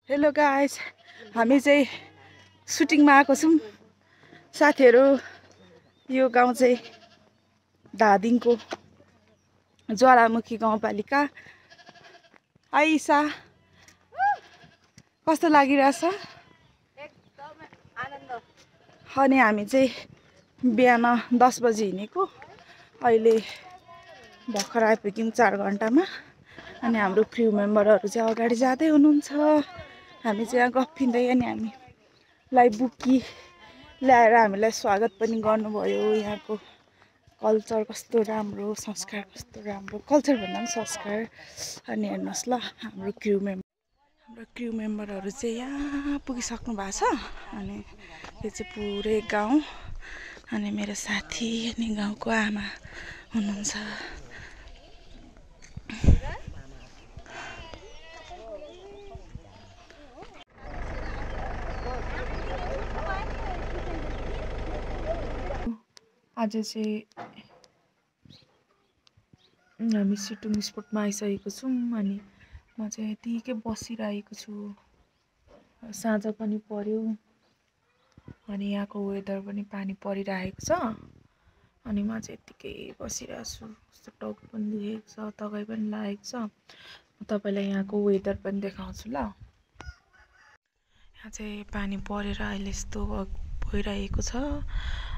Hello guys, हामी चाहिँ सुटिङमा आएको छौँ साथीहरू। यो गाउँ चाहिँ धादिङको ज्वालामुखी गाउँपालिका। आइसा कस्तो लागिरहेछ? एकदमै आनन्द। अनि हामी चाहिँ बिहान 10 बजी हिँडेको, अहिले भर्खर आइपुग्यौँ 4 घन्टामा। अनि हाम्रो क्र्यु मेम्बरहरू चाहिँ अगाडि जाँदै हुनुहुन्छ। हामी चाहिँ यहाँ गफिँदै अनि हामीलाई बुकी ल्याएर हामीलाई स्वागत पनि गर्नुभयो। यहाँको कल्चर कस्तो राम्रो, संस्कार कस्तो राम्रो, कल्चर भन्दा पनि संस्कार। अनि हेर्नुहोस् ल, हाम्रो क्र्यु मेम्बरहरू चाहिँ यहाँ पुगिसक्नु भएको छ। अनि यो चाहिँ पुरै गाउँ। अनि मेरो साथी अनि गाउँको आमा हुनुहुन्छ। आज चाहिँ हामी सिटुङ स्पटमा आइसकेको छौँ। अनि म चाहिँ यतिकै बसिरहेको छु। साँझ पनि पर्यो अनि यहाँको वेदर पनि पानी परिरहेको छ। अनि म चाहिँ यतिकै बसिरहेको छु। कस्तो टाउको पनि दुखेको छ, थकाइ पनि लागेको छ। म तपाईँलाई यहाँको वेदर पनि देखाउँछु ल। यहाँ चाहिँ पानी परेर अहिले यस्तो भइरहेको छ।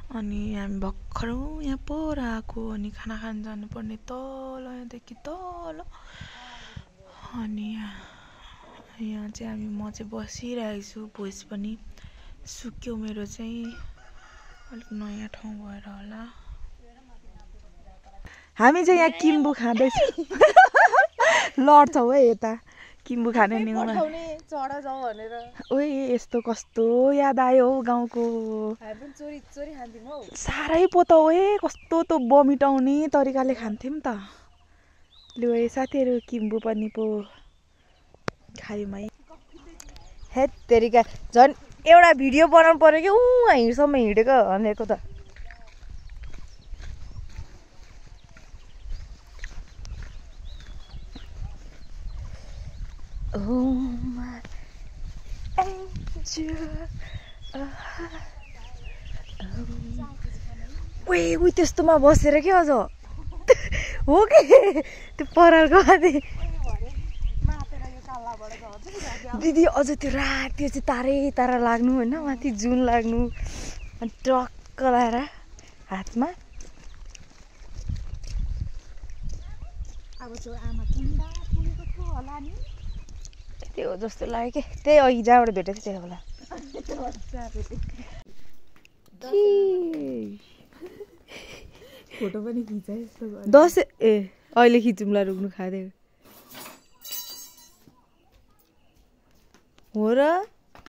अनि हामी भर्खरौँ यहाँ पर आएको। अनि खाना खान जानुपर्ने तल, यहाँदेखि तल। अनि यहाँ चाहिँ म चाहिँ बसिरहेको छु। भोइस पनि सुक्यो मेरो चाहिँ, अलिक नयाँ ठाउँ भएर होला। हामी चाहिँ यहाँ किम्बु खाँदैछौँ। लड्छौँ है यता किम्बु खाने न्युमा। ओइ यस्तो कस्तो याद आयो हौ गाउँको। साह्रै पो त ओए, कस्तो त बमिटाउने तरिकाले खान्थ्यौँ त। लु है साथीहरू, किम्बु पनि पो खायौँ है। हेत तेरिका, झन् एउटा भिडियो बनाउनु पर्यो कि हिँडसम्म हिँडेको भनेको त। उही त्यस्तोमा बसेर के अझ हो कि त्यो परालको माथि। दिदी अझ त्यो रात, त्यो चाहिँ तारै तारा लाग्नु होइन, माथि जुन लाग्नु, अनि टक्क लाएर हातमा। अब त्यो आमा ठुन्डा पुगेको थियो होला नि, त्यो जस्तो लाग्यो कि। त्यही अघि जहाँबाट भेटेको थियो त्यही होला। फोटो पनि खिचाए यस्तो 10 अहिले खिचौँला, रुक्नु खाँदै हो र।